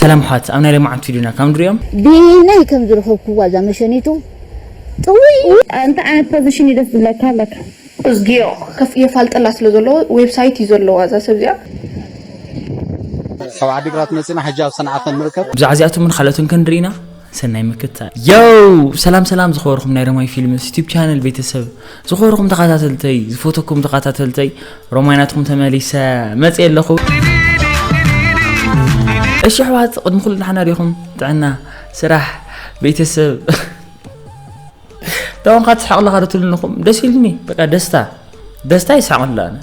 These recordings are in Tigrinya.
ሰላም ኣሕዋት፣ ኣብ ናይ ሎማዓንቲ ቪድዮና ከም ንሪኦም ብነይ ከም ዝረኸብኩዋ እዛ መሸኒቱ ጥውይ። እንታይ ዓይነት ፖዚሽን እዩ ደስ ዝብለካ ኣለካ? እዝጊዮ ከፍ የፋልጠላ ስለ ዘለዎ ዌብሳይት እዩ ዘለዋ እዛ ሰብ እዚኣ። ካብ ዓዲግራት መፂና ሕጂ ኣብ ሰንዓፈ ንርከብ። ብዛዕባ እዚኣቶምን ካልኦትን ክንርኢ ኢና። ሰናይ ምክትታል። ዮው! ሰላም ሰላም ዝኸበርኩም ናይ ሮማይ ፊልምስ ዩቲዩብ ቻነል ቤተሰብ፣ ዝኸበርኩም ተኸታተልተይ፣ ዝፈተኩም ተኸታተልተይ፣ ሮማይ ናትኩም ተመሊሰ መፅየ ኣለኹ። እሺ ኣሕዋት፣ ቅድሚ ኩሉ ደሓና ዲኹም? ጥዕና፣ ስራሕ፣ ቤተሰብ። ተወንካ ትስሓቕ ኣለኻ ዶ ትብልንኹም? ደስ ኢልኒ። በቃ ደስታ፣ ደስታ ይስሓቕ ኣሎ ኣነ።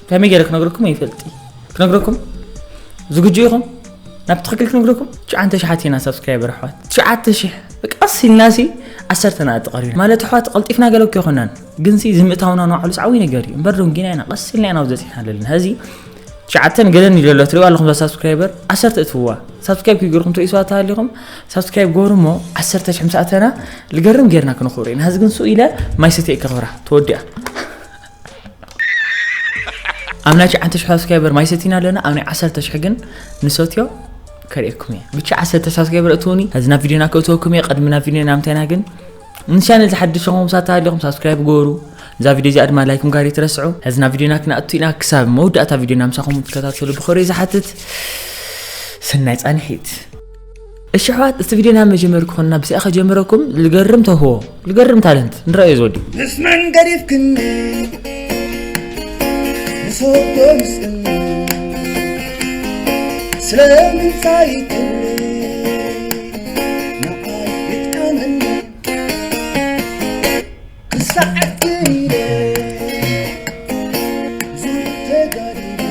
ከመይ ገይረ ክነግረኩም ይፈልጥ? ክነግረኩም ዝግጁ ኢኹም? ናብ ትኽክል ክነግረኩም? ትሽዓተ ሽሓት ኢና ሳብስክራይበር ኣሕዋት። ትሽዓተ ሽሕ። በቃ ቀስ ኢልናሲ ዓሰርተ ናዕቲ ቀሪብና። ማለት ኣሕዋት ቀልጢፍና ገለ እኮ ኣይኮናን። ግንሲ ዝምእታውና ንባዕሉስ ዓብዪ ነገር እዩ። እምበር ደንጊና ኢና፣ ቀስ ኢልና ኢና ናብዚ በፂሕና ዘለና። ሕዚ ትሽዓተ ንገለን እዩ ዘሎ፣ ትሪእዋ ኣለኹም እዛ ሳብስክራይበር፣ ዓሰርተ እትውዋ። ሳብስክራይብ ከይገርኩም ትርእይዋ ተሃሊኹም፣ ሳብስክራይብ ገበሩ እሞ ዓሰርተ ሽሕ ምስ ኣተና ልገርም ጌርና ክነኽብሮ ኢና። ሕዚ ግን ስኡ ኢለ ማይ ሰትየ ከኽብራ፣ ተወዲኣ። ኣብ ናይ ትሽዓተ ሽሕ ሳብስክራይበር ማይ ሰቲና ኣለና፣ ኣብ ናይ ዓሰርተ ሽሕ ግን ንሰትዮ ከርእየኩም እየ። ብቻ ዓሰርተ ሳብስክራይበር እትውኒ፣ ሕዚ ናብ ቪድዮና ከእትወኩም እየ። ቅድሚ ናብ ቪድዮና ምንታይና ግን ንቻነል ዝሓድሽ ኹም ሳታ ኣለኹም ሳብስክራይብ ገበሩ። እዛ ቪድዮ እዚኣ ድማ ላይክ ምግባር ይትረስዑ። ሕዚ ናብ ቪድዮና ክንኣቱ ኢና። ክሳብ መወዳእታ ቪድዮና ምሳኹም ትከታተሉ ብኸሪ ዝሓትት። ሰናይ ጻንሒት። እሺ ኣሕዋት፣ እቲ ቪድዮ ናብ መጀመሪ ክኾንና ብዚኣ ከጀምረኩም ልገርም ተህዎ፣ ልገርም ታለንት ንረኣዮ ዝወዲ። ምስ መን ገዲፍክኒ ንሰዶ ምስእኒ ስለምንታይ ትብል ንዓይ ይጥዓመኒ ክሳዕ ኢለ ብዙሕ ተጋዲለ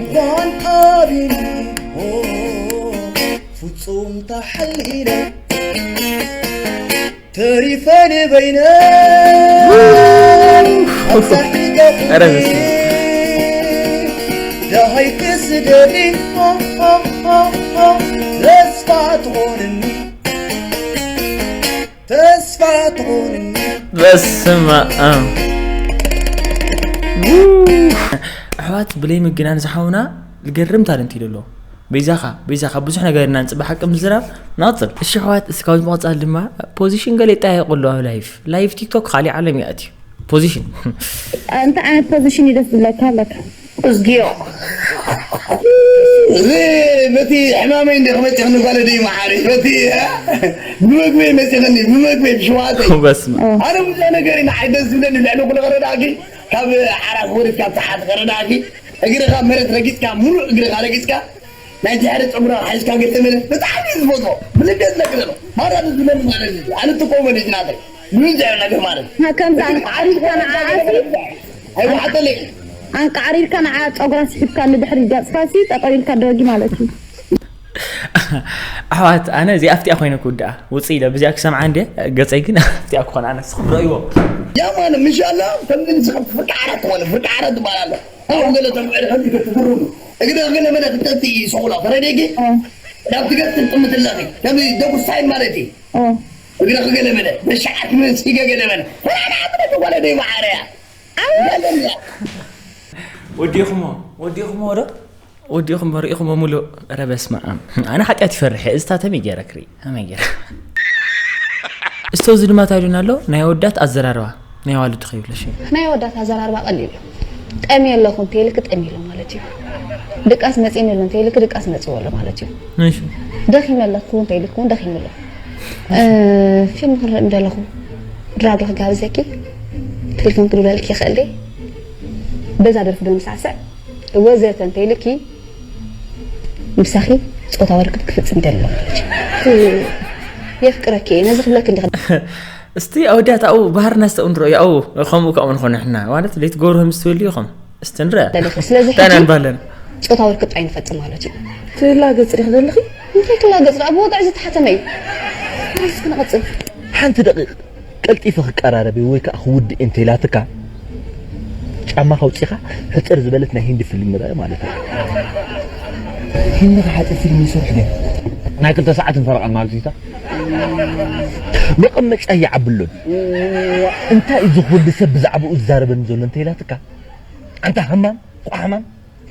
ምዃን ኣቢኒ ፍጹም ተሓሊለ ተሪፈ ንበይነ ኣብ ሳሕሊ ኧረ ገፊ በስመ ደሃይ ክስደኒ ተስፋ ትኾንኒ ተስፋ ትኾንኒ። በስመ ኣብ። ኣሕዋት ብለይ ምግናን ዝሓውና ልገርም ታለንት እዩ ዘለዎ። በይዛኻ በይዛኻ ብዙሕ ነገር ኢና ንፅበ ሓቂ ምዝራብ ንቐፅል። እሺ ኣሕዋት እስካብ ምቕፃል ድማ ፖዚሽን ገለ ይጠያየቁ ኣለዉ ኣብ ላይፍ ላይፍ ቲክቶክ ካሊእ ዓለም ይኣትዩ። ፖዚሽን እንታይ ዓይነት ፖዚሽን እዩ ደስ ዝብለካ ኣለካ? እዝጊዮ። እዚ በቲ ሕማመይ እንደ ክመፅኽኒ ጓለ ደይ መሓሪ በቲ እ? ብመግቢ መፅኽኒ ብመግቢ ብሽዋተይ በስመ ኣነ ብዙሕ ነገር ኢና ዓይደስ ዝብለኒ ልዕሊ ኩሉ ከረዳእኪ ካብ ዓራት ወሪድካ ብተሓት ከረዳእኪ እግርኻ መሬት ረጊፅካ ሙሉእ እግርኻ ረጊፅካ ናይ ድሕሪ ፀጉራ ሓይዝካ ገለ መለ ብጣዕሚ ዝፈትዎ ብልቤት ነግረ ነው ማራ ዝመን ማለት እዩ ኣነ ትቆመ ልጅ ናተይ ምንዘ ነገር ማለት ከምዚ ኣንቃዕሪርካ ንዓኣሲ ኣይዋሓተለይ ኣንቃዕሪርካ ንዓ ፀጉራ ስሒብካ ንድሕሪ ገፅካሲ ጠጠው ኢልካ ደረጊ ማለት እዩ ኣሕዋት ኣነ እዚኣ ኣብቲኣ ኮይነ ክውድኣ ውፅእ ኢለ ብዚኣ ክሰምዓ እንደ ገፀይ ግን ኣብቲኣ ክኾን ኣነ ስኹም ረእይዎ ያማን ምሻላ ከምዚ ንስኻ ፍርቂ ዓራት ትኾነ ፍርቂ ዓራት ትባላለ ኣብኡ ገለ ተምዕሪ ከምዚ ክትፍርሙ እግረ ገለ መለ ክተቲ ሰቑላ ፈረደጊ ናብ ትገጽ ትጥምትለኺ ከምዚ ደጉሳይ ማለት እዩ እግረ ክገለ መለ በሻዓት ምን ሲገ ገለ መለ ፈራዳ ብለ ወለደ ይባዓረያ ወዲኹሞ ወዲኹሞ ዶ ወዲኹሞ ርኢኹሞ ሙሉእ ረ በስመ ኣብ ኣነ ሓጢኣት ይፈርሕ እዚ ታተም ይገረ ክርኢ ከመይ ገረ እስቶ እዚ ድማ ታይሉና ኣሎ ናይ ኣወዳት ኣዘራርባ ናይ ኣዋልድ ከይብለሽ ናይ ኣወዳት ኣዘራርባ ቀሊል እዩ ጠምየ ኣለኹ እንተይልክ ጠምየ ኣለኹ ማለት እዩ ድቃስ መፂኒ ኣሎ እንተይልክ ድቃስ መፅዎ ኣሎ ማለት እዩ እሺ ደኺመ ኣለኹ እንተይልክ እውን ደኺመ ኣለኹ እ፣ ፊልም ክንርኢ እንደለኹ ድራጊ ክጋብዘኪ ፊልም ክድውለልኪ ይኽእል ድየ በዛ ደርፊ ዶ ንሳዕስዕ ወዘተ እንተይልኪ ምሳኺ ፆታዊ ርክብ ክፍፅም ይደሊ ኣለኹ የፍቅረኪ እየ ነዚ ክብለኪ እንዲ እስቲ ኣወዳት ኣብኡ ባህርና ስተኡ ንረኦ ኣብኡ ከምኡ ከምኡ ንኾነ ሕና ማለት ለይትገብርሆ ምስ ትብልዩ ኸም እስቲ ንረአ ደለኺ ስለዚ እንታይ ሕጂ ነንባለን ፆታዊ ርክብ ጥራይ ንፈፅም ማለት እዩ ትላገፂ ዲኺ ዘለኺ እንታይ ክላገፅ ደኣ ብወግዒ ዝተሓተመ እዩ እስኪ ንቐፅል ሓንቲ ደቂቕ ቀልጢፈ ክቀራረብ ወይ ከዓ ክውድእ እንተ ኢላትካ ጫማ ከውፂኻ ሕፅር ዝበለት ናይ ሂንዲ ፊልም ንርአ ማለት እዩ ሂንዲ ክሓፅር ፊልም ይሰርሑ ደ ናይ ክልተ ሰዓትን ፈረቓን ማለት እዩ መቐመጫ ይዓብሎን እንታይ እዩ ዝኹሉ ሰብ ብዛዕባኡ ዝዛረበኒ ዘሎ እንተ ኢላትካ ኣንታ ሃማም ቋሕማም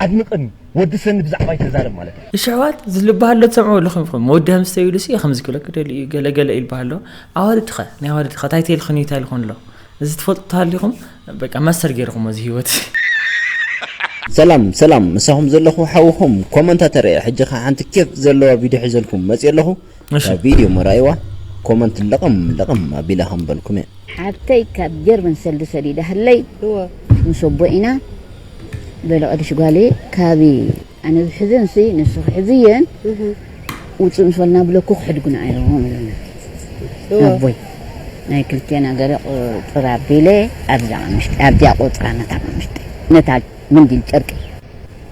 ኣድንቐኒ፣ ወድሰኒ ብዛዕባይ ተዛረብ ማለት እዩ። እሺ ኣሕዋት፣ እዚ ልበሃሎ ትሰምዑ ኣለኹም ኢኹም። መወዲ ሃምስተይ ኢሉ ሲ ከምዚ ክብለክ ደልዩ እዩ፣ ገለ ገለ ኢልበሃሎ። ኣዋልድኸ፣ ናይ ኣዋልድኸ፣ ታይ ተይልኽን እዩ፣ ታይ ልኾን ኣሎ? እዚ ትፈልጡ ተሃሊኹም፣ በቃ ማስተር ገይርኹም እዚ ህይወት። ሰላም፣ ሰላም፣ ምሳኹም ዘለኹ ሓውኹም ኮመንታተር እየ። ሕጂ ኸዓ ሓንቲ ኬፍ ዘለዋ ቪድዮ ሒዘልኩም መፅእ ኣለኹ። እሺ። ካብ ቪድዮ መራይዋ ኮመንት ለቐም ለቐም ኣቢላ ከም በልኩም እየ። ሓብተይ ካብ ጀርመን ሰልዲ ሰዲዳ ህለይ እወ። ምስ ኣቦ ኢና በለ፣ ቀድሽ ጓለይ፣ ካቢ ኣነ ዝሕዘን ሲ ንሱ ክሕዝየን እህ። ውፅእ ምስ በልና ብለኩ ክሕድጉና እዮም ኢሉና። እወ። ኣቦይ ናይ ክልቴና ገለ ቁፅር ኣቢለ ኣብዛ ቀምሽጢ፣ ኣብዚኣ ቆፅራ ነታ ቀምሽጢ፣ ነታ ምንዲል ጨርቂ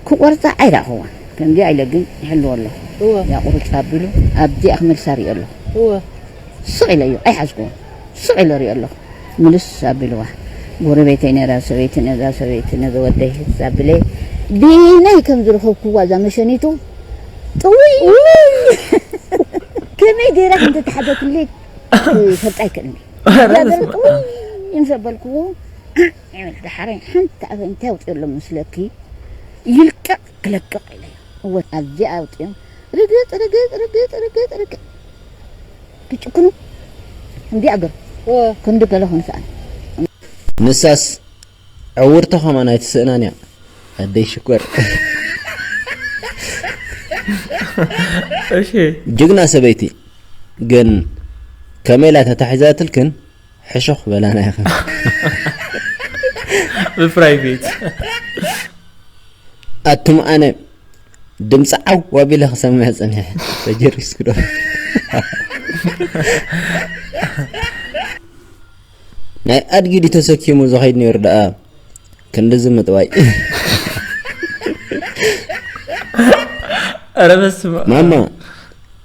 ክቆርፃ ኣይረእኽዋን። ከምዚኣ ኢለ ግን ይሕልዎ ኣለኹ። እወ። እዚኣ ቁርፅ ኣቢሉ ኣብዚኣ ክመልሳ ሪኦ ኣለኹ። እወ። ስቕ ኢለ እዩ ኣይሓዝክዎን። ስቕ ኢለ ሪኦ ኣለኹ። ምልስ ኣቢልዋ። ጎረቤተይ ነራ ሰበይቲ፣ ነዛ ሰበይቲ፣ ነዚ ወደይ ህዝ ኣቢለ፣ ብናይ ከም ዝረኸብክዋ እዛ መሸኒቱ ጥውይ! ከመይ ገይራ ከም ዝተሓዘትለይ ክፈልጣ ኣይክእልን እየ። ኧረ እዛ በስመ ጥውይ ኣብ። ምስ ኣበልክዎ፣ ይብል፣ ደሓረይ ሓንቲ ኣፈ እንታይ ኣውፅኦ ኣሎ መስለኪ? ይልቀቕ ክለቅቕ ኢለ። እወ፣ ኣብዚኣ ኣውፅኦም። ርግጥ፣ ርግጥ፣ ርግጥ፣ ርግጥ፣ ርግጥ። ክጭክኑ። እንዲ ኣገር። እወ። ክንዲ ገለ ክንስኣን። ንሳስ ዕውርቶ ከማን ኣይትስእናን እያ። ኣደይ ሽኮር። እሺ። ጅግና ሰበይቲ። ግን ከመይ ኢላ ተታሒዛትልክን? ሕሹኽ በላና ኢኻ። ብፕራይቬት። ኣቱም ኣነ ድምፂ ዓው ኣቢለ ክሰምዕ ፀኒሐ። ተጀሪስኩ ዶ? ናይ ኣድጊ ድዩ ተሰኪሙ ዝኸይድ ነይሩ ደኣ? ክንድዚ ምጥዋይ። ኧረ በስመ ኣብ። ማማ፣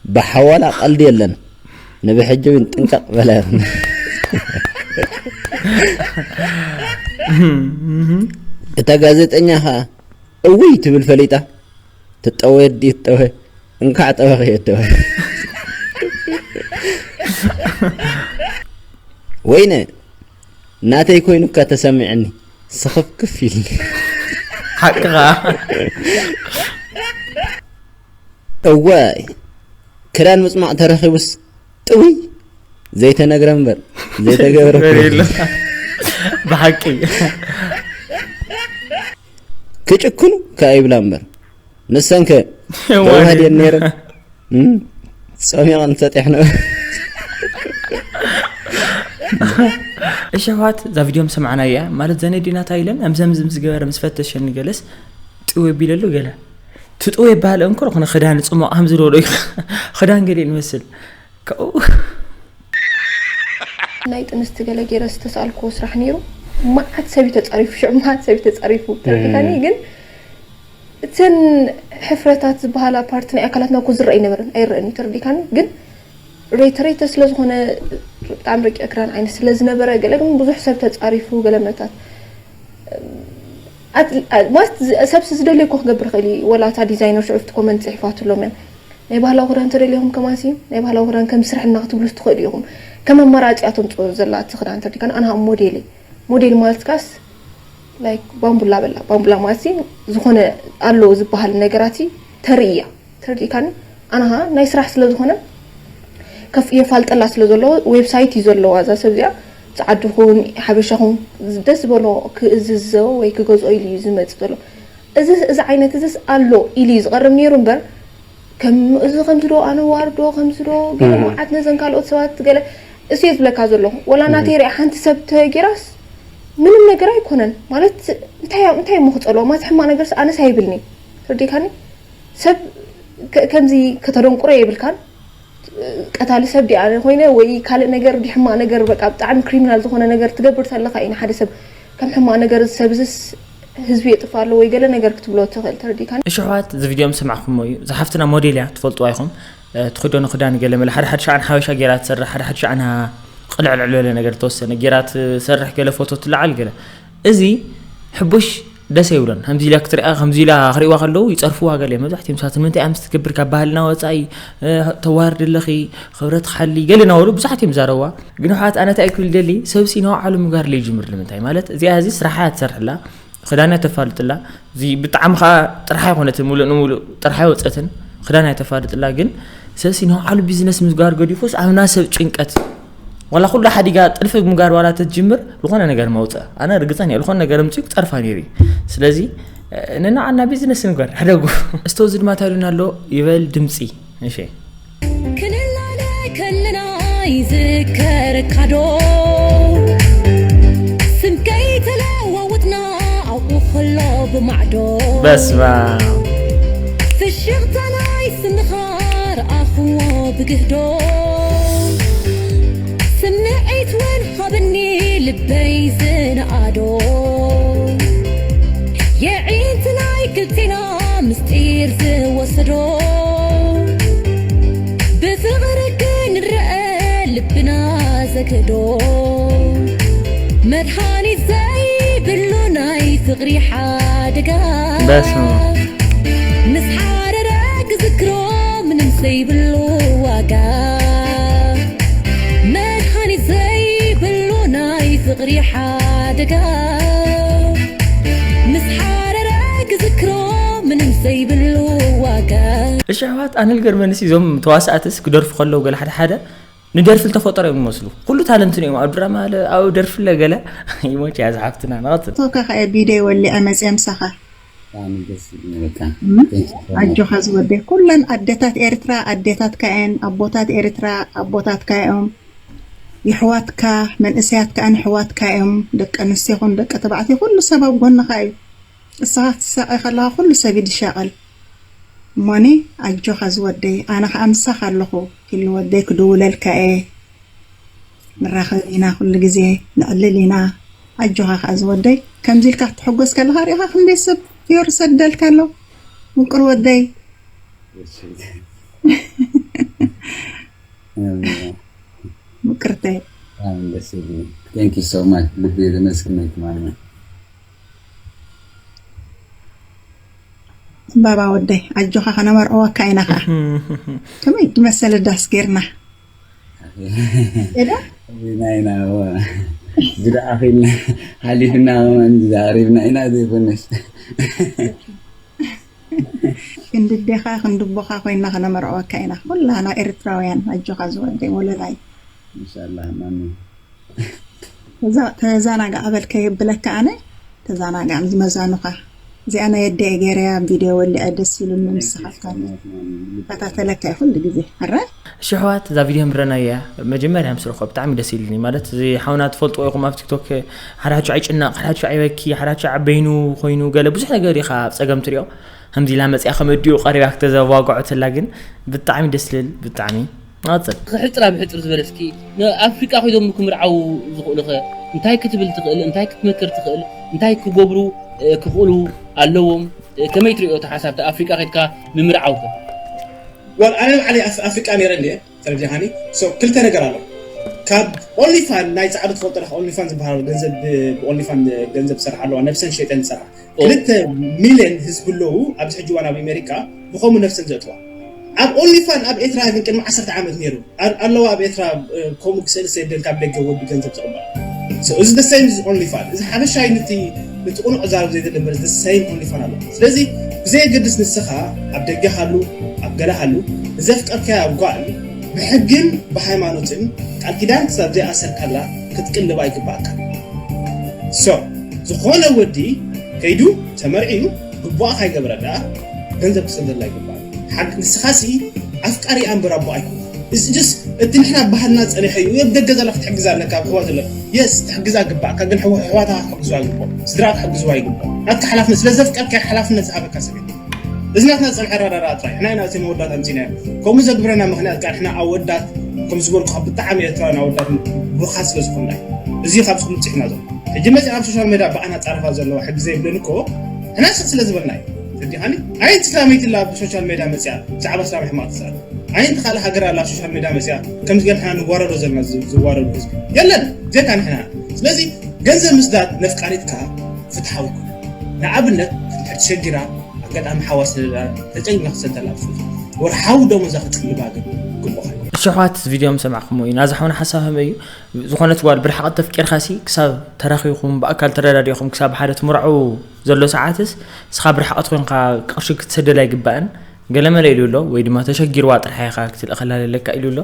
ብሓዋላ ቀልዲ የለን። ንብሕጂ እውን ጥንቀቕ በላ። እታ ጋዜጠኛ ኸኣ እውይ ትብል ፈሊጣ። ትጠወየ ድዩ ትጠወ? እንካዕ ጠወኺ እተወ። ወይነ፣ ናተይ ኮይኑ እካ ተሰሚዕኒ። ስኽፍክፍ ኢልኒ። ሓቅኻ። እዋይ፣ ክዳን ምጽማቕ ተረኺቡስ ጥውይ ዘይተነግረ እምበር ዘይተገብረ እኮ የለ። ብሓቂ። ክጭክኑ ከኣ ይብላ እምበር፣ ንሰንከ እዋይ። ደውሃ ድየን ነይረን? እም? ጸሚቐን ሰጢሕነ። እሺ፣ ኣሕዋት፣ እዛ ቪድዮ ምስ ሰማዕናያ፣ ማለት፣ ዘነዲና እንታይ ኢለን፣ ኣምዘምዝም ዝገበረ ምስ ፈተሸኒ ገለስ፣ ጥው ኣቢለሉ ገለ። ትጥው ይበሃል እንኮ፣ ኮነ ክዳን ጽሙቕ ሃም ዝደሎ እዩ። ክዳን ገለ ይመስል። ከኡ ናይ ጥንስቲ ገለ ገይረ ዝተሰኣልክዎ ስራሕ ነይሩ። መዓት ሰብ እዩ ተጻሪፉ፣ ሽዑ መዓት ሰብ እዩ ተጻሪፉ። ተረዲኻኒ? እም። ግን እተን ሕፍረታት ዝበሃላ ፓርት ናይ ኣካላትና እኮ ዝረአ ኣይነበረን፣ ኣይረአን እዩ። ተረዲኻኒ? ግን ሬተ ሬተ ስለ ዝኾነ ብጣዕሚ ረቂቕ ክዳን ዓይነት ስለ ዝነበረ፣ ገለ ግን ብዙሕ ሰብ ተጻሪፉ፣ ገለ መታት ኣት-፣ ኣ-፣ ማለት ዝ-፣ ሰብሲ ዝደልዮ እኮ ክገብር ይኽእል እዩ። ወላ እታ ዲዛይነር ሽዑ ኣብቲ ኮመንት ጽሒፋትሎም እያ። ናይ ባህላዊ ክዳን ተደልይኹም ከማንሲ፣ ናይ ባህላዊ ክዳን ከም ስርሕና ክትብሉ ትኽእሉ ኢኹም። ከም ኣማራጺ እያ ተምጽኦ ዘላ እቲ ክዳን ተርዲካን፣ ኣነ ሞዴል እየ። ሞዴል ማለት ካስ፣ ላይክ፣ ባምቡላ በላ። ባምቡላ ማለት ሲ፣ ዝኾነ ኣሎ ዝበሃል ነገራት ሲ ተርኢ እያ። ተርዲካን፣ ኣነ ኸኣ ናይ ስራሕ ስለ ዝኾነ፣ ከፍ-፣ የፋልጠላ ስለ ዘሎ፣ ዌብሳይት እዩ ዘለዋ እዛ ሰብ እዚኣ። ጸዓዱ ኹን፣ ሓበሻ ኹን፣ ደስ ዝበሎ ክእዝዞ ወይ ክገዝኦ ኢሉ እዩ ዝመጽእ ዘሎ። እዚ፣ እዚ ዓይነት እዚስ ኣሎ ኢሉ እዩ ዝቐርብ ነይሩ እምበር፣ ከም፣ እዚ ከምዚ ዶ፣ ኣነ ዋርዶ፣ ከምዚ ዶ፣ ገለ እህ። መዓት ነዘን ካልኦት ሰባት ገለ፣ እሱ እየ ዝብለካ ዘለኹ። ወላ ናተይ እህ። ሪኣ ሓንቲ ሰብ ተገይራስ፣ ምንም ነገር ኣይኮነን። ማለት፣ እንታይ፣ እንታይ እሞ ክጸልዋ? ማለት፣ ሕማቕ ነገርስ ኣነስ ኣይብልኒ። ተረዲእካኒ? ሰብ ከ-፣ ከምዚ ከተደንቁሮ የብልካን። ቀታሊ ሰብ ዲኣ ኮይነ ወይ ካልእ ነገር ዲ ሕማቕ ነገር፣ በቃ፣ ብጣዕሚ ክሪሚናል ዝኾነ ነገር ትገብር ተለኻ እዩ ንሓደ ሰብ ከም ሕማቕ ነገር፣ እዚ ሰብ እዚስ ህዝቢ የጥፍእ ኣሎ ወይ ገለ ነገር ክትብሎ ትኽእል። ተረዲእካኒ? እሺ፣ ኣሕዋት፣ እዚ ቪድዮ ምስ ሰማዕኩሞ እዩ። እዛ ሓፍትና ሞዴል እያ፣ ትፈልጥዋ ኢኹም። እ፣ ትኽደኖ ክዳን ገለ መለ፣ ሓደ ሓደ ሻዕን ሓበሻ ገይራ ትሰርሕ፣ ሓደ ሓደ ሻዕን ሃ-፣ ቅልዕልዕ ዝበለ ነገር ተወሰነ ገይራ ትሰርሕ፣ ገለ ፎቶ ትለዓል፣ ገለ። እዚ ሕቡሽ ደስ ኣይብሎን። ከምዚ ኢላ ክትሪኣ፣ ከምዚ ኢላ ክሪእዋ ከለዉ ይጸርፍዋ ገለ። መብዛሕትኦም ሰባት ንምንታይ እያ ምስ ትገብር ካብ ባህልና ወጻኢ፣ እ፣ ተዋርድ ኣለኺ፣ ክብረት ሓሊ፣ ገለ እናበሉ ብዙሓት እዮም ዝዛረብዋ። ግን ኣሕዋት፣ ኣነ እንታይ ክብል ደሊ፣ ሰብሲ ንባዕሉ ምግባር ለይጅምር ንምንታይ? ማለት እዚኣ እዚ ስራሓ እያ ትሰርሕላ። ክዳን እያ ተፋልጥላ። እዚ ብጣዕሚ ከዓ ጥርሓ ኣይኮነትን፣ ሙሉእ ንሙሉእ ጥርሓ ኣይወፀትን። ክዳን እያ ተፋልጥላ። ግን ሰብሲ ንባዕሉ ቢዝነስ ምግባር ገዲፉስ ኣብና ሰብ ጭንቀት፣ ዋላ ኩሉ ሓዲጋ ጥልፊ ምግባር ዋላ ተትጅምር ዝኾነ ነገር መውፀእ። ኣነ ርግፀን እየ ዝኾነ ነገር ምፅኡ ክፀርፋ ነይሩ እዩ። ስለዚ ንንዓና ቢዝነስ ንግበር፣ ሕደጉ። እስቶ እዚ ድማ ታዲና ኣሎ ይበል ድምፂ። እሺ። ክንላለ ከለና ይዝከረካ ዶ? ስም ከይተለዋወጥና ኣብኡ ከሎ ብማዕዶ። በስመ ፍሽኽታ ናይ ስምኻ ረኣኽዎ ብግህዶ። ስምዒት እውን ሃበኒ ልበይ ዝነኣዶ። የዒንቲ ናይ ክልቴና ምስጢር ዝወሰዶ። ብፍቕሪ ክንረአ ልብና ዘግህዶ። መድሃኒት ዘይብሉ ናይ ፍቕሪ ሓደጋ። በስመ ኣብ። ምስ ሓረረ ክዝክሮ ምንም ዘይብሉ ዋጋ። መድሃኒት ዘይብሉ ናይ ፍቕሪ ሓደጋ። ምስ ሓረረ ክዝክሮ ምንም ዘይብሉ ዋጋ። እሺ ኣሕዋት፣ ኣነ ልገርመንስ እዞም ተዋሳእትስ ክደርፉ ከለዉ ገለ ሓደ ሓደ ንደርፊ ዝተፈጠሩ እዮም ዝመስሉ። ኩሉ ታለንት እዮም ኣብ ድራማ፣ ኣብ ደርፊ ለ ገለ ይሞች እያ ዝሓፍትና። ንቐፅል። ቶካ ከ ቢደይ ወሊዐ መፅየ ምሳኻ። ብጣዕሚ ደስ ዝብል በቃ። ኣጆኻ ዝወደይ፣ ኩለን ኣደታት ኤርትራ ኣዴታትካ እየን፣ ኣቦታት ኤርትራ ኣቦታትካ እዮም፣ የሕዋትካ መንእሰያት ከኣ ንሕዋትካ እዮም፣ ደቂ ኣንስትዮ ይኹን ደቂ ተባዕትዮ ኩሉ ሰብ ኣብ ጎንኻ እዩ። እስኻ ክትሳቐ ከለኻ ኩሉ ሰብ እዩ ዝሻቐል። እሞኒ ኣጆኻ ዝወደይ፣ ኣነ ከኣ ምሳኻ ኣለኹ። ፊሊ ወደይ ክድውለልካ እየ። ንራኸብ ኢና ኩሉ ግዜ፣ ንዕልል ኢና። ኣጆኻ ከኣ ዝወደይ፣ ከምዚ ኢልካ ክትሕጎስ ከለኻ ሪኢኻ ክንደይ ሰብ ፊዮሪ ሰደልካ ኣሎ። ምቁር ወደይ፣ ምቅርተይ። ብጣዕሚ ደስ ይብል። Thank you so much። ልቢ ዘመስግነኪ ማማ። ባባ ወደይ ኣጆኻ ከነመርዕወካ ኢና ኸዓ። ከመይ ዝመሰለ ዳስ ጌርና። ኤዳ? ናይና ግዳ ኣኺልና ሓሊፍና ከማን ዛሪብና ኢና ዘይኮነስ። ክንዲ ኣዴኻ ክንዲ ኣቦኻ ኮይና ከነመርዕወካ ኢና ኩላና ኤርትራውያን። ኣጆኻ ዝወደይ ወለላይ። ኢንሻላህ ማሚ። ተዛናጋዕ በልከ የብለካ ኣነ። ተዛናጋዕ ምስ መዛኑኻ። እዚኣ ናይ ኣደይ ገይረያ ቪድዮ ወሊዐ ደስ ኢሉኒ ንስኻትካ ይከታተለካ እየ ኩሉ ግዜ። ኣረ እሺ ኣሕዋት፣ እዛ ቪድዮ ምረናያ መጀመርያ ምስ ረኽቦ ብጣዕሚ ደስ ኢሉኒ። ማለት እዚ ሓውና ትፈልጥዎ ኢኹም ኣብ ቲክቶክ ሓዳቹ ኣይጭነቕ፣ ሓዳቹ ኣይበኪ፣ ሓዳቹ ዓበይኑ ኮይኑ ገለ ብዙሕ ነገር ኢኻ ኣብ ጸገም ትሪኦ። ከምዚ ኢላ መጽያ ከመዲኡ ቀሪባ ክተዘዋግዖ ተላ ግን ብጣዕሚ ደስ ልብል። ብጣዕሚ ንቐጽል። ሕጽራ ብሕጽር ዝበለ እስኪ ኣፍሪቃ ኮይዶም ክምርዓው ዝኽእሉ ኸ እንታይ ክትብል ትኽእል? እንታይ ክትመክር ትኽእል? እንታይ ክገብሩ ክኽእሉ ኣለዎም? ከመይ ትሪኦ እቲ ሓሳብ ኣፍሪቃ ከድካ ምምርዓው ከ? ዋል ኣነ ባዕለይ ኣፍሪቃ ነይረ እንድየ ተረዲኻኒ። ክልተ ነገር ኣሎ። ካብ ኦንሊፋን ናይ ፃዕዱ ትፈልጦ ዲኻ? ኦንሊፋን ዝበሃል ገንዘብ ብኦንሊፋን ገንዘብ ዝሰርሓ ኣለዋ፣ ነብሰን ሸይጠን ዝሰርሓ። ክልተ ሚልዮን ህዝቢ ኣለዉ ኣብዚ ሕጂ እዋን ኣብ ኣሜሪካ ብኸምኡ ነብሰን ዘእትዋ። ኣብ ኦንሊፋን ኣብ ኤርትራ ግን ቅድሚ ዓሰርተ ዓመት ነይሩ ኣለዋ። ኣብ ኤርትራ ከምኡ ክስእል ሰደን ካብ ደገ ወዲ ገንዘብ ዘቕበል። እዚ the same is ኦንሊፋን። እዚ ሓበሻይ ንቲ ንቲ ቁኑዕ ዛረብ ዘይደለ እምበር the same ኦንሊፋን ኣሎ። ስለዚ ብዘየገድስ ንስኻ ኣብ ደገ ሃሉ ኣብ ገለ ሃሉ ንዘፍቀርካያ ጓል ብሕግን ብሃይማኖትን ቃል ኪዳን ክሳብ ዘይኣሰርካላ ክትቅልባ ይግባእካ። So ዝኾነ ወዲ ከይዱ ተመርዒዩ ግቡኣ ካይገበረ ደኣ ገንዘብ ክሰደላ ይግባእ። ሓቂ ንስኻ ሲ ኣፍቃሪ እምበር ኣቦ ኣይኮነ። እዚ just እቲ ንሕና ባህልና ጸኒሐ እዩ። ኣብ ደገ ዘላ ክትሕግዛ ኣለካ፣ ኣብ ሕዋ ዘላ yes ክትሕግዛ ግባእካ፣ ግን ሕዋ- ሕዋታ ክሕግዝዋ ይግባእ፣ ስድራ ክሕግዝዋ ይግባእ። ናትካ ሓላፍነት ስለ ዘፍቀርካ ሓላፍነት ዝሃበካ ሰብ እዩ። እዚ ናትና ዝጸንሐ ኣረዳድኣ ጥራይ። ሕና ኢና እቲ መወዳት ኣምጺናዮ። ከምኡ ዘግብረና ምኽንያት ከኣ ንሕና ኣወዳት ከም ዝበልኩ ካብ ብጣዕሚ ኤርትራውያን ኣወዳት ብሩኻት ስለ ዝኾንና እዩ። እዚ ካብዚ ክምጽእ ኢና ዘሎ። ሕጂ መጺኣ ኣብ ሶሻል ሜድያ ብኣና ጻረፋ ዘለዋ ሕጊ ዘይብለን እኮ ሕና ስቕ ስለ ዝበልና እዩ። ተረዲኻኒ? ኣየንቲ ስላመይቲ ኣላ ኣብ ሶሻል ሜድያ መጺኣ ብዛዕባ ስላም ሕማቕ ትዛረብ? ኣየንቲ ካልእ ሃገር ኣላ ኣብ ሶሻል ሜድያ መጺኣ ከምዚ ገርና ንዋረዶ ዘለና ዝ- ዝዋረዱ ህዝቢ የለን፣ ጀካ ንሕና። ስለዚ ገንዘብ ምስዳድ ነፍቃሪትካ ፍትሓዊ ይኮነ። ንኣብነት እንድሕር ተሸጊራ ኣጋጣሚ ሓዋ ስለላ ተጨንጋ ክሰደላ ትፈቱ ወርሓዊ ደሞዛ ክትቅልባ ግን ግቡእ እዩ። እሺ ኣሕዋት፣ እዚ ቪድዮ ምስ ሰማዕኹምዎ እዩ ናዚ ሓውና ሓሳብ ከመይ እዩ? ዝኾነት ጓል ብርሕቐት ተፍቂርካሲ ክሳብ ተራኺብኩም ብኣካል ተረዳዲእኹም ክሳብ ሓደ ትምርዓዉ ዘሎ ሰዓትስ ንስኻ ብርሕቐት ኮይንካ ቅርሺ ክትሰደላ ኣይግባእን። ገለመለ ኢሉ ኣሎ፣ ወይ ድማ ተሸጊርዋ ጥራሕ ኢኻ ክትልእኸላ ዘለካ ኢሉ ኣሎ።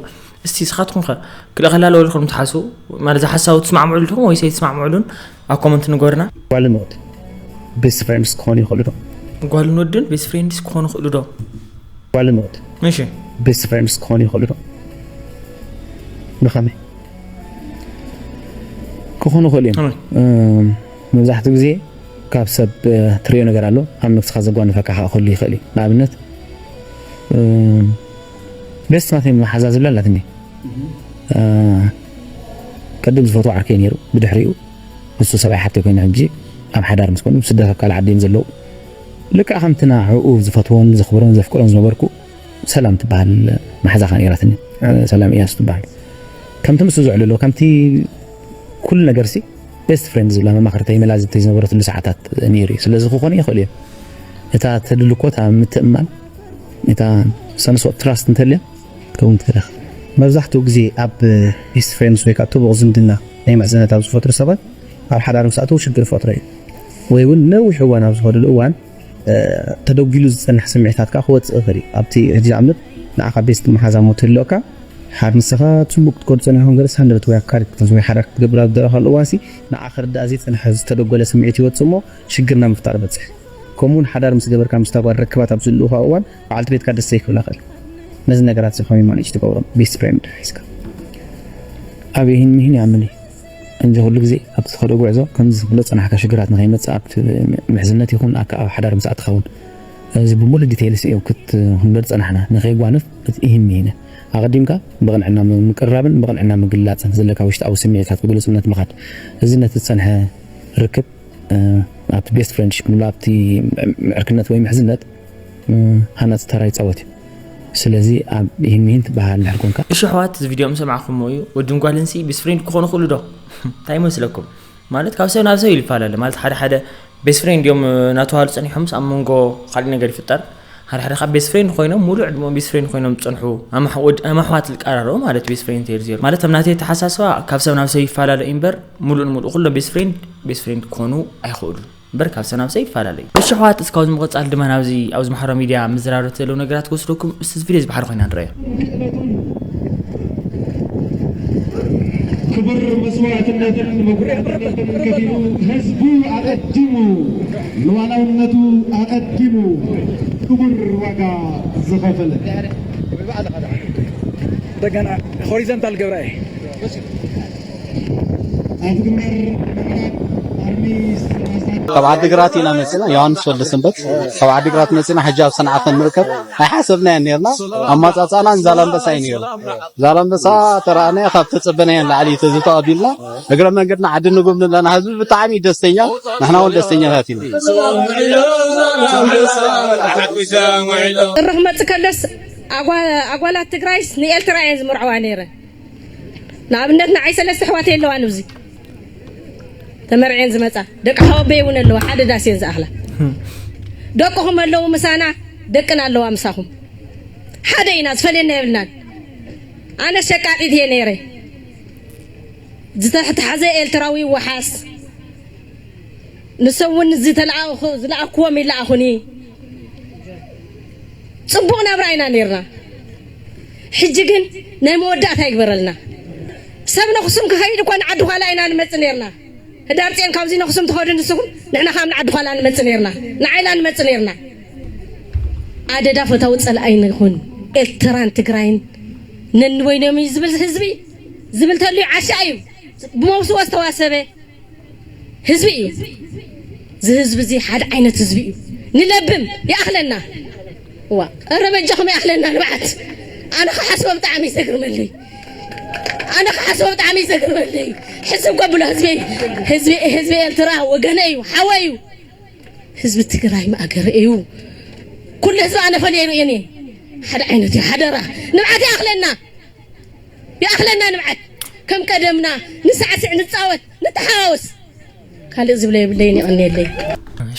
እስቲ ንስኻትኩም ከ ክልእኸላ ኣለዎ ኢልኩም ትሓስቡ? ማለት፣ እዚ ሓሳብ ትስማዕምዑሉ ኢኹም ወይስ ኣይትስማዕምዑሉን? ኣብ ኮመንት ንገሩና። ጓልን ወድ ቤስት ፍሬንድስ ክኾኑ ይኽእሉ ዶ? ጓልን ወድን ቤስት ፍሬንድስ ክኾኑ ይኽእሉ ዶ? ጓልን ወድ እሺ። ቤስት ፍሬንድስ ክኾኑ ይኽእሉ ዶ? ብኸመይ? ክኾኑ ይኽእሉ እዮም። ከመይ? እም፣ መብዛሕትኡ ግዜ ካብ ሰብ፣ እ፣ ትሪኦ ነገር ኣሎ፣ ኣብ ነብስኻ ዘጓንፈካ ከዓ ክህሉ ይኽእል እዩ። ንኣብነት፣ እም፣ ቤስት ማተይ መሓዛ ዝብላ ኣላትኒ። እ፣ ቅድም ዝፈትዎ ዓርከይ ነይሩ፣ ብድሕሪኡ ንሱ ሰብኣይ ሓተይ ኮይኑ፣ ሕጂ ኣብ ሓዳር ምስ ኮኑ፣ ስደት ኣብ ካልእ ዓዲ እዮም ዘለዉ። ልክዕ ከምቲ ንዕኡ ዝፈትዎን ዘኽብሮን ዘፍቅሮን ዝነበርኩ፣ ሰላም ትበሃል መሓዛኻ ነይራትኒ። ሰላም እያሱ ትበሃል። ከምቲ ምስኡ ዝዕልሎ፣ ከምቲ ኩሉ ነገርሲ ቤስት ፍሬንድ ዝብላ መማኽርተይ መላዝብተይ ዝነበረትሉ ሰዓታት ነይሩ እዩ። ስለዚ ክኾኑ ይኽእሉ እዮም። እታ ተድልኮ፣ እታ ምትእምማን፣ እታ ሰንስ ኦፍ ትራስት እንተልያ፣ ከውን ትኽእል ኢኻ። መብዛሕትኡ ግዜ ኣብ ቤስት ፍሬንድስ ወይ ከዓ ጥቡቕ ዝምድና ናይ ምሕዝነት ኣብ ዝፈጥሩ ሰባት ኣብ ሓዳር ምስ ኣተዉ ሽግር ይፈጥሩ እዩ። ወይ እውን ነዊሕ እዋን ኣብ ዝኸድሉ እዋን፣ እ፣ ተደጒሉ ዝጸንሕ ስምዒታት ከዓ ክወጽእ ይኽእል እዩ። ኣብቲ ሕጂ ንኣብነት ንዓኻ ቤስት መሓዛ እሞ ትህልወካ፣ ሓር ንስኻ ጽቡቕ ክትከዱ ጸኒሕኩም ገለ ሳንደበት ወይ ኣካል ክትሕዝ ወይ ሓዳር ክትገብር ኣብ ዝደረኻሉ እዋንሲ ንዓ ክርዳእ ዘይጸንሐ ዝተደጎለ ስምዒት ይወጽእ እሞ ሽግር ናብ ምፍጣር ይበጽሕ። ከምኡ እውን ሓዳር ምስ ገበርካ ምስታ ጓል ርክባት ኣብ ዝህልውኻ እዋን በዓልቲ ቤትካ ደስ ዘይክብላ ይኽእል። ነዚ ነገራት እዚ ከመይ ማኔጅ ትገብሮም? ቤስት ፍሬንድ ሒዝካ ኣብ ይህን ምሂን ይኣምን እዩ። እንጂ ኩሉ ግዜ ኣብቲ ትኸዶ ጉዕዞ ከምዚ ዝብሎ ጸናሕካ ሽግራት ንኸይመጽእ ኣብቲ ምሕዝነት ይኹን ኣብ ኣብ ሓዳር ምስ ኣትኻ እውን እዚ ብምሉእ ዲቴይልስ እዩ ክት-፣ ክንብል ጸናሕና። ንኸይጓንፍ እቲ ይህን ምሂን ኣቐዲምካ ብቕንዕና ም-፣ ምቅርራብን ብቕንዕና ምግላጽን ዘለካ ውሽጣዊ ስምዒታት ብግሉጽነት ምኻድ። እዚ ነቲ ዝጸንሐ ርክብ፣ እ፣ ኣብቲ ቤስት ፍሬንድሺፕ ንብሎ ኣብቲ ምዕርክነት ወይ ምሕዝነት፣ እ፣ ሃናጺ ተራ ይጻወት እዩ። ስለዚ ኣብ ይህን ምሂን ትበሃል እንድሕር ኮንካ። እሺ ኣሕዋት፣ እዚ ቪድዮ ምስ ሰማዕኩሞ እዩ። ወድን ጓልን ሲ ቤስት ፍሬንድ ክኾኑ ይኽእሉ ዶ? እንታይ ይመስለኩም? ማለት ካብ ሰብ ናብ ሰብ ይፈላለ። ማለት ሓደ ሓደ ቤስት ፍሬንድ እዮም እናተባህሉ ጸኒሖምስ ኣብ መንጎ ካልእ ነገር ይፍጠር። ሓደ ሓደ ካብ ቤስት ፍሬንድ ኮይኖም ሙሉእ ዕድመኦም ቤስት ፍሬንድ ኮይኖም ዝጸንሑ ኣማሕ-፣ ወድ-፣ ኣማሕዋት ዝቀራረቡ ማለት ቤስት ፍሬንድ ተይሩ ዜሩ። ማለት ኣብ ናተይ ኣተሓሳስባ ካብ ሰብ ናብ ሰብ ይፈላለ እዩ እምበር ሙሉእ ንሙሉእ ኩሎም ቤስት ፍሬንድ ቤስት ፍሬንድ ክኾኑ ኣይኽእሉን። እምበር ካብ ሰብ ናብ ሰብ ይፈላለ እዩ። እሺ ኣሕዋት፣ እስካብ እዚ ምቕጻል ድማ ናብዚ ኣብዚ ማሕበራዊ ሚድያ ምዝራረብ ዘለዉ ነገራት ክወስደኩም፣ እስቲ እዚ ቪድዮ እዚ ብሓደ ኮይና ንረኣዮ። ክቡር መስዋዕትነትን መጉዳእትነትን ከፊሉ ህዝቡ ኣቐዲሙ፣ ሉዓላውነቱ ኣቐዲሙ ክቡር ዋጋ ዝኸፈለ። እንደገና ሆሪዘንታል ገብራኤ። ኣብ ግንባር ምዕራብ ኣርሚ ሰላሳ ካብ ዓዲግራት ኢና መፂና፣ ዮሃንስ ወልደ ሰንበት። ካብ ዓዲግራት መፂና ሕጂ ኣብ ሰንዓፈ ንርከብ። ኣይሓሰብናዮን ነርና። ኣማፃፅኣና ንዛላምበሳ እዩ ነይሩ። ዛላምበሳ ተረኣናዮ፣ ካብ ተፀበናዮ ንላዕሊ እዩ ተዝተቐቢልና። እግረ መንገድና ዓዲ ንጉብኒ ኣለና። ህዝቢ ብጣዕሚ እዩ ደስተኛ፣ ንሕና እውን ደስተኛታት ኢና። ጥሪ ክመጽእ ከሎስ ኣጓ-፣ ኣጓላት ትግራይስ ንኤርትራ እየን ዝምርዐዋ ነይረን። ንኣብነት ንዓይ ሰለስተ ኣሕዋተይ ኣለዋ ንብዚ ተመርዕየን ዝመጻ። ደቂ ሓወቦይ እውን ኣለዋ፣ ሓደ ዳስ እየን ዝኣኽላ። ደቅኹም ኣለዉ ምሳና፣ ደቅና ኣለዋ ምሳኹም። ሓደ ኢና፣ ዝፈልየና የብልናን። ኣነ ሸቃጢት እየ ነይረ። ዝተተሓዘ ኤርትራዊ ይወሓስ። ንሶም እውን ዝተለኣኹ-፣ ዝለኣክዎም ይለኣኹኒ። ጽቡቕ ናብራ ኢና ነይርና። ሕጂ ግን ናይ መወዳእታ ይግበረልና። ሰብ ነኽሱም ክኸይድ እኳ ንዓዲ ዃላ ኢና ንመጽእ ነይርና። ህዳር ጽዮን ካብዚ ነኽሱም ትኸዱ ንስኹም፣ ንሕና ካብ ንዓዲ ዃላ ንመጽእ ነይርና። ንዓይላ ንመጽእ ነይርና። ኣደዳ ፈታዊ ጸላኣይ ንኹን። ኤርትራን ትግራይን ነንበይኖም እዩ ዝብል ህዝቢ፣ ዝብል ተልዩ ዓሻ እዩ። ብመውስቦ ዝተዋሰበ ህዝቢ እዩ። እዚ ህዝቢ እዚ ሓደ ዓይነት ህዝቢ እዩ። ንለብም፣ ይኣኽለና። ዋ፣ ኧረ በጃኹም ይኣኽለና ንብዓት። ኣነ ክሓስቦ ብጣዕሚ እዩ ዘግርመለይ። ኣነ ክሓስቦ ብጣዕሚ እዩ ዘግርመለይ። ሕስብ ከብሎ ህዝቢ፣ ህዝቢ፣ ህዝቢ ኤርትራ ወገነ እዩ፣ ሓወ እዩ። ህዝቢ ትግራይ ማእገረ እዩ። ኩሉ ህዝቢ ኣነ ፈልየ ይርእየን እየ። ሓደ ዓይነት እዩ። ሓደራ፣ ንብዓት ይኣኽለና። ይኣኽለና ንብዓት። ከም ቀደምና ንሳዕስዕ፣ ንጻወት፣ ንተሓዋወስ። ካልእ ዝብለ የብለይን፣ የቐንየለይ።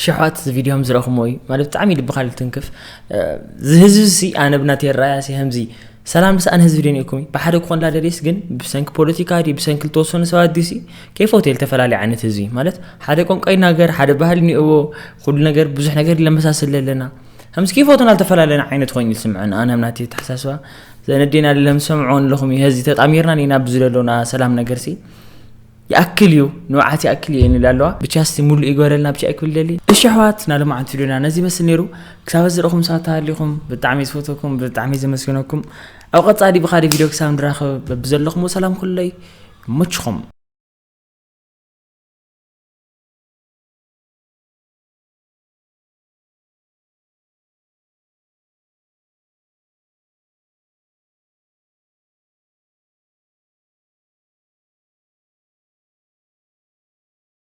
ሽሕዋት እዚ ቪድዮ ከም ዝረእኹሞ እዩ። ማለት ብጣዕሚ ልብኻ ልትንክፍ። እዚ ህዝቢ እዚ ኣነ ብናተይ ኣረኣእያ ሲ ከምዚ ሰላም ርሳኣን ህዝቢ ደኒእኩም እዩ። ብሓደ ክኾን ላደልየስ ግን ብሰንኪ ፖለቲካ ድዩ ብሰንኪ ዝተወሰኑ ሰባት ድዩሲ ከይፈትየ ዝተፈላለዩ ዓይነት ህዝቢ ማለት ሓደ ቋንቋ ይናገር፣ ሓደ ባህሊ እኒኦዎ፣ ኩሉ ነገር ብዙሕ ነገር ይለመሳስል ኣለና። ከምዚ ከይፈቱና ዝተፈላለና ዓይነት ኮይኑ ይስምዐን ኣነ ናቲ ተሓሳስባ ዘነዴና ለምሰምዖ ኣለኹም እዩ። ህዚ ተጣሚርና ኢና ብዙ ዘለና ሰላም ነገርሲ ይኣክል እዩ፣ ንውዓት ይኣክል እዩ እንብል ኣለዋ። ብቻ እስቲ ሙሉእ ይግበረልና ብቻ ይክብል ደሊ። እሺ ኣሕዋት፣ ናሎማዓንቲ ቪድዮና ነዚ ይመስል ነይሩ። ክሳብ ዝረኹም ሰባት ተሃሊኹም ብጣዕሚ ዝፈተኩም ብጣዕሚ ዘመስግነኩም። ኣብ ቀጻሊ ብኻደ ቪድዮ ክሳብ ንራኸብ በብዘለኹም ሰላም ኩለይ ይመችኹም።